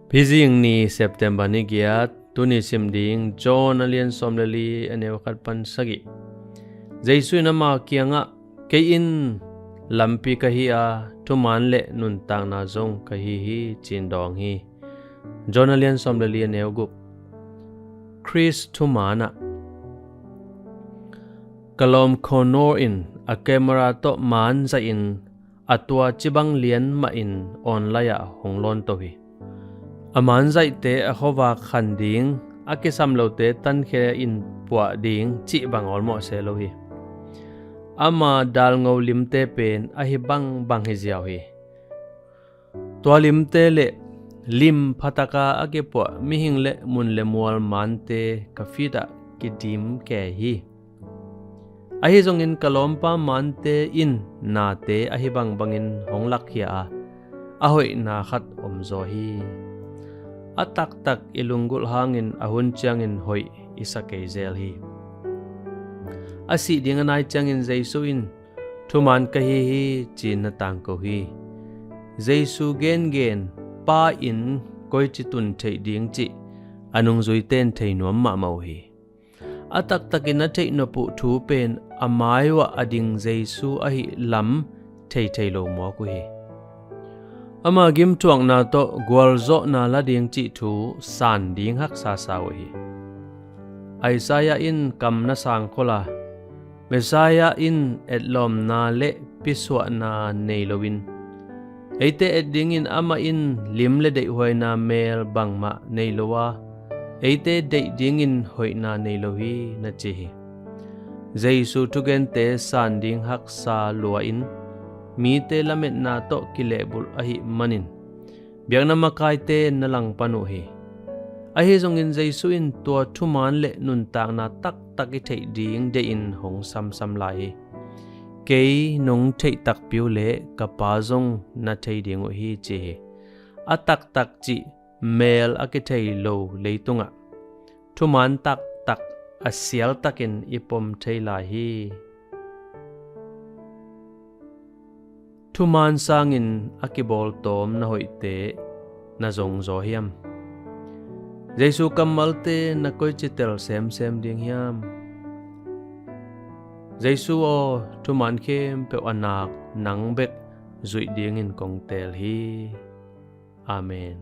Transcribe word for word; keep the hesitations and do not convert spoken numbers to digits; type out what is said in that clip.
Phizing ni, September ni giat. Tuni sim ding John a lian sawm le li, a neu khat pan sagih. Jesu in ama kiangah, "Kei in lampi ka hi a, thuman le nuntakna zong ka hi hi," ci-in dawng hi. John a lian sawm le li, a neu guk. Khrist thuman ah. Ka lawm Connor in a camera tawh man zaihin a tua cibang lian mahin online ah hong lawnto hi. A man zaihte a khuavak khan ding, a kisam lote tankhia in puah ding cih bang awlmawh se lo hi. Ama dalngo limte pen ahi bangbang hi ziau hi. Tua limte le lim phataka a kipuah mihing le mun le mual mante ka feed ah kidim kei hi. Ahi zongin ka lawmpa mante in nate ahi bangbangin hong lakkhia a, a hoihna khat om zaw hi. A taktak i lunggulh hangin a hun ciangin hoih i sa kei zel hi. A sih ding a nai ciangin Jesu in, "Thuman ka hi hi," ci-in na tangko hi. Jesu gengen Pa in koici tun theih ding cih a nungzuite in thei nuam mahmah uh hi. A taktakin a theihnop uh thu pen a mai uah a ding Jesu ahih lam theithei lo mawk uh hi. Ama gimthuakna tawh gualzawhna la ding cih thu san ding haksa sa uh hi. Isaiah in kam na sangkhol a, Messiah in etlawmna le pisuahna nei loin, eite et dingin amah in lim le deihhuaina mel bangmah nei lo a, eite deih dingin hoihna nei lo hi, na ci hi. Jesu thugente san ding haksa lua-in mite lametna tawh kilehbulh ahih manin biakna makaite na langpan uh hi. Ahi zongin Jesu in tua thuman le nuntakna taktak i theih ding deihin hong samsam lai hi. "Kei nong theih takpi uh leh ka Pa zong na thei ding uh hi," ci hi. A taktak cih mel a kithei lo leitungah thuman taktak a sialtakin i pom thei lai hi. Thuman sangin a kibawltawm na hoihte na zong zaw hiam? Jesu kammalte na koici tel semsem ding hiam? Jesu aw, thuman khempeuh a nak nang bek zuih dingin kong teel hi. Amen.